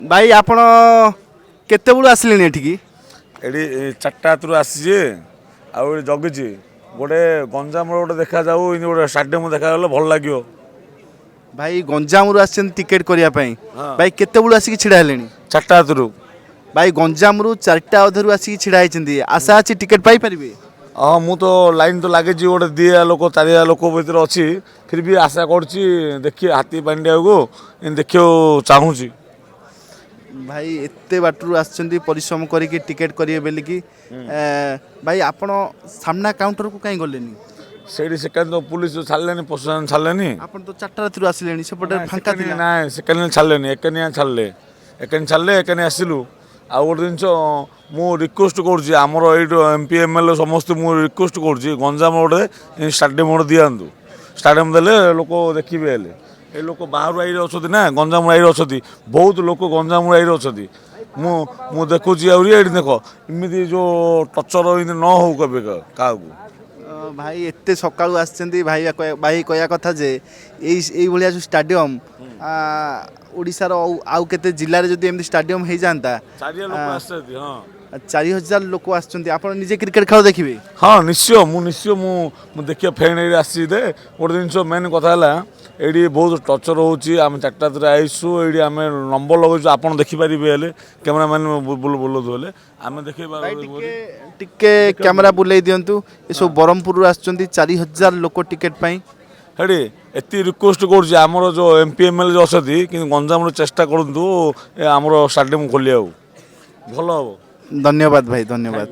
ଭାଇ, ଆପଣ କେତେବେଳୁ ଆସିଲେଣି ଏଠିକି? ଏଠି 4ଟା ରାତିରୁ ଆସିଛି ଆଉ ଏଠି ଜଗିଛି। ଗୋଟେ ଗଞ୍ଜାମର ଗୋଟେ ଦେଖାଯାଉ, ଏମିତି ଗୋଟେ ଷ୍ଟାଡ଼ିୟମ୍ ଦେଖାଗଲେ ଭଲ ଲାଗିବ। ଭାଇ ଗଞ୍ଜାମରୁ ଆସିଛନ୍ତି ଟିକେଟ୍ କରିବା ପାଇଁ। ହଁ। ଭାଇ, କେତେବେଳୁ ଆସିକି ଛିଡ଼ା ହେଲେଣି? 4ଟା ରାତିରୁ। ଭାଇ ଗଞ୍ଜାମରୁ 4ଟା ଅଧରୁ ଆସିକି ଛିଡ଼ା ହେଇଛନ୍ତି। ଆଶା ଅଛି ଟିକେଟ୍ ପାଇପାରିବେ? ହଁ, ମୁଁ ତ ଲାଇନ୍ ତ ଲାଗିଛି। ଗୋଟେ 2000 ଲୋକ, 4000 ଲୋକ ଭିତରେ ଅଛି। ଫିର୍ ବି ଆଶା କରୁଛି ଦେଖି ହାତୀ ପାଣ୍ଡିଆକୁ ଏମିତି ଦେଖିବାକୁ ଚାହୁଁଛି। ଭାଇ ଏତେ ବାଟରୁ ଆସିଛନ୍ତି ପରିଶ୍ରମ କରିକି ଟିକେଟ୍ କରିବେ ବୋଲିକି। ଭାଇ, ଆପଣ ସାମ୍ନା କାଉଣ୍ଟରକୁ କାହିଁ ଗଲେନି? ସେଇଠି ସେକେଣ୍ଡ ତ ପୁଲିସ ଛାଡ଼ିଲେନି, ପ୍ରଶାସନ ଛାଡ଼ିଲେନି। ଆପଣ ତ 4ଟା ରାତିରୁ ଆସିଲେଣି, ସେପଟେ ଫାଙ୍କା ଥିଲା। ନାଇଁ, ସେକେଣ୍ଡ ଛାଡ଼ିଲେନି, ଏକେନିଆ ଛାଡ଼ିଲେ। ଏକେନି ଛାଡ଼ିଲେ, ଏକେନି ଆସିଲୁ। ଆଉ ଗୋଟେ ଜିନିଷ ମୁଁ ରିକ୍ୱେଷ୍ଟ କରୁଛି, ଆମର ଏଇଠୁ ଏମପି, ଏମଏଲଏ ସମସ୍ତେ ମୁଁ ରିକ୍ୱେଷ୍ଟ କରୁଛି, ଗଞ୍ଜାମ ଗୋଟେ ଷ୍ଟାଡ଼ିୟମ୍ ଗୋଟେ ଦିଅନ୍ତୁ। ଷ୍ଟାଡ଼ିୟମ୍ ଦେଲେ ଲୋକ ଦେଖିବେ। ହେଲେ ଏ ଲୋକ ବାହାରୁ ଆଇରେ ଅଛନ୍ତି ନା, ଗଞ୍ଜାମରୁ ଆଇରେ ଅଛନ୍ତି। ବହୁତ ଲୋକ ଗଞ୍ଜାମରୁ ଆଇରେ ଅଛନ୍ତି। ମୁଁ ଦେଖୁଛି। ଆହୁରି ଏଇଠି ଦେଖ, ଏମିତି ଯେଉଁ ଟର୍ଚର ଏମିତି ନ ହଉ କେବେ କାହାକୁ। ଭାଇ ଏତେ ସକାଳୁ ଆସିଛନ୍ତି। ଭାଇ, ଭାଇ କହିବା କଥା ଯେ ଏଇଭଳିଆ ଯେଉଁ ଷ୍ଟାଡ଼ିୟମ୍ ଓଡ଼ିଶାର ଆଉ କେତେ ଜିଲ୍ଲାରେ ଯଦି ଏମିତି ଷ୍ଟାଡ଼ିୟମ୍ ହେଇଯାଆନ୍ତା। 4000 ଲୋକ ଆସିଛନ୍ତି, ହଁ। 4000 ଲୋକ ଆସୁଛନ୍ତି। ଆପଣ ନିଜେ କ୍ରିକେଟ ଖେଳ ଦେଖିବେ? ହଁ, ନିଶ୍ଚୟ, ମୁଁ ନିଶ୍ଚୟ ମୁଁ ମୁଁ ଦେଖିବା ଫ୍ୟାନ୍ ଏଇଠି ଆସିଛି। ଦେ ଗୋଟେ ଜିନିଷ, ମେନ୍ କଥା ହେଲା ଏଇଠି ବହୁତ ଟର୍ଚର ହେଉଛି। ଆମେ 4ଟା ରାତିରେ ଆଇଛୁ। ଏଇଠି ଆମେ ନମ୍ବର ଲଗାଇଛୁ, ଆପଣ ଦେଖିପାରିବେ। ହେଲେ କ୍ୟାମେରାମ୍ୟାନ୍ ବୁଲନ୍ତୁ, ହେଲେ ଆମେ ଭାଇ, ଦେଖିପାରିବୁ। ଟିକେ ଟିକେ କ୍ୟାମେରା ବୁଲେଇ ଦିଅନ୍ତୁ। ଏସବୁ ବ୍ରହ୍ମପୁରରୁ ଆସୁଛନ୍ତି 4000 ଲୋକ ଟିକେଟ୍ ପାଇଁ। ସେଠି ଏତିକି ରିକ୍ୱେଷ୍ଟ କରୁଛି, ଆମର ଯେଉଁ ଏମପି, ଏମଏଲଏ ଯେଉଁ ଅଛନ୍ତି, କିନ୍ତୁ ଗଞ୍ଜାମର ଚେଷ୍ଟା କରନ୍ତୁ ଏ ଆମର ଷ୍ଟାଡ଼ିୟମ୍ ଖୋଲିବାକୁ, ଭଲ ହେବ। ଧନ୍ୟବାଦ ଭାଇ, ଧନ୍ୟବାଦ।